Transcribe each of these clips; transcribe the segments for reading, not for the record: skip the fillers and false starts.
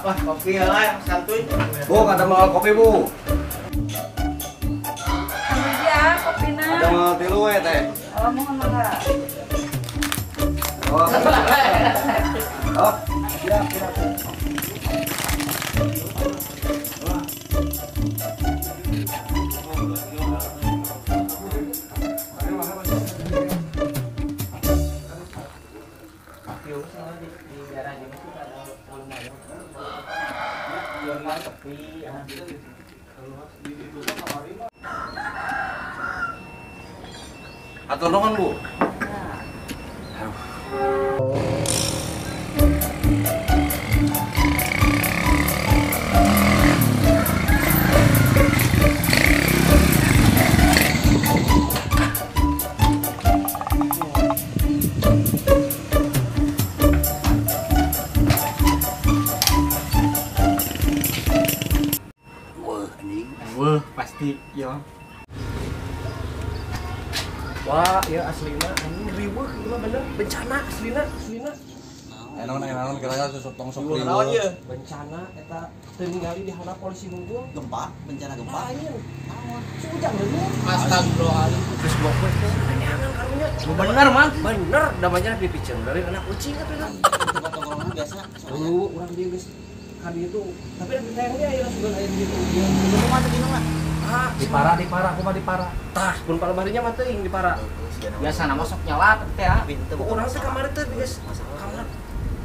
Wah, kopi lah, santuy. Bu, ada mau kopi, Bu. Iya, kopina. Ada mau tilu we, teh. Oh, mohon mangga. Oh. Oh, siap, siap. Atur nuhun, Bu. Wah, anjing. Wah, pasti ya. Wah, ya aslina anjing riweuh ieu mah bener bencana aslina, aslina. Enon kira-kira susuk tong sok riweuh. Naon ieu? Bencana eta teu ningali di handap polisi unggul. Gempa, bencana gempa. Lain. Naon? Si Ujang deui. Astagfirullahaladzim. Geus blok we teh. Neangan karunya. Bener, Mang. Bener, damanya dipiceun dari anak ucing atuh eta. Tempat tongkrongan biasa. Tuh, urang dieu geus kan itu. Tapi da teh ge aya sugan aya di dieu. Kumaha teh minum lah? Di para, kumaha di para. Tah, pun palebarinya mah teuing di para. Biasa nama sok nyala teh ya. Urang teh kamari teh geus kamar.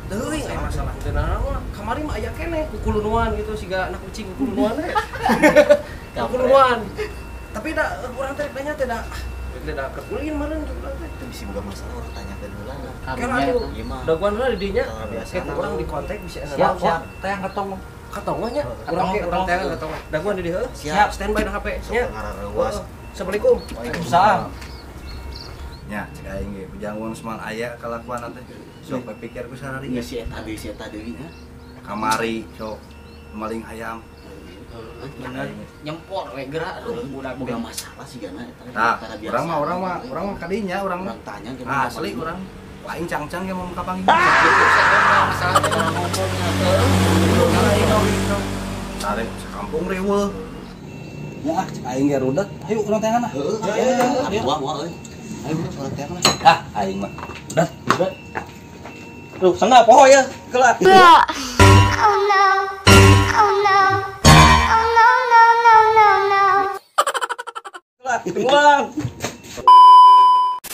Teuing aya masalah teu naon. Kamari mah aya keneh kukulunuan gitu siga anak kucing kukulunuan we. Kukulunuan. Tapi da urang teh nanya teh da da kekulin meureun urang teh. Teu bisi boga masalah urang tanyakeun heula. Kira atuh. Daguan heula di dinya. Urang di kontak bisa siap, siap. Teh ketong. Katongnya, urang ke urang teh katong. Daguan di dieu. Siap, standby na HP nya. Assalamualaikum. Waalaikumsalam. Nya, cek aing ge ujang wong semal aya kalakuan teh. Sok pikir ku sarari. Geus si eta deui, si eta deui nya. Kamari sok maling ayam. Bener. Nyempor we gerak budak boga masalah sigana eta. Tah, urang mah kadinya urang mah tanya ge asli urang. Aing cangcang ge mau kapanggih. Masalah teh ngomongnya teh. Tarik sekampung riweuh. Ya, cek aing ge rudet. Ayo urang teangan ah. Heeh, moal moal euy. Ayo urang teangan ah. Ah, aing mah. Udah, udah. Tuh, sangga poho ya, kelah. Oh no. Oh no. Oh no no no no no. Kelah, ulang.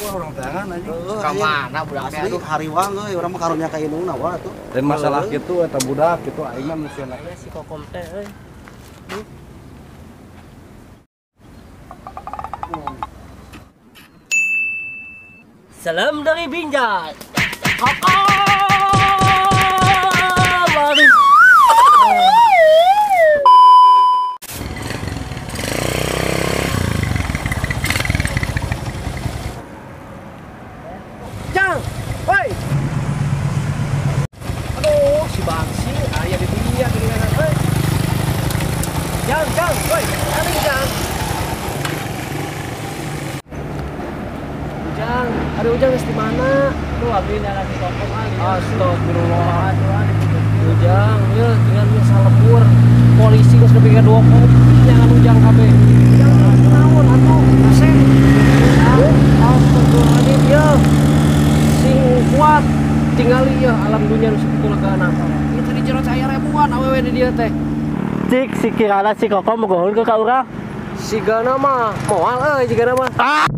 Wah, urang teangan anjing. Ka mana budak teh aduh hariwang euy, urang mah karunya ka indungna wa atuh. Dan masalah kitu eta budak kitu aing mah musieuna si Kokom teh euy. Salam dari Binjai. Kokom. Aduh. Jang, woi. Aduh, si Bangsi aya di dinya geuningan euy. Jang, Jang, woi, aduh Jang. Ujang, aduh Ujang geus di mana? Tuh abdi nyala si Kokom ah. Astagfirullah. Ujang, ieu tinggal ieu salembur. Polisi geus nepi ka 2 kopi nyangan Ujang kabeh. Ujang naon atuh? Kasep. Astagfirullahaladzim, ieu. Sing kuat tingali ieu alam dunia nu sakitu legana. Ieu tadi jero cahaya ribuan awewe di dieu teh. Cik, si kirana si Kokom bogoheun ka urang. Sigana mah moal euy sigana mah. Ah.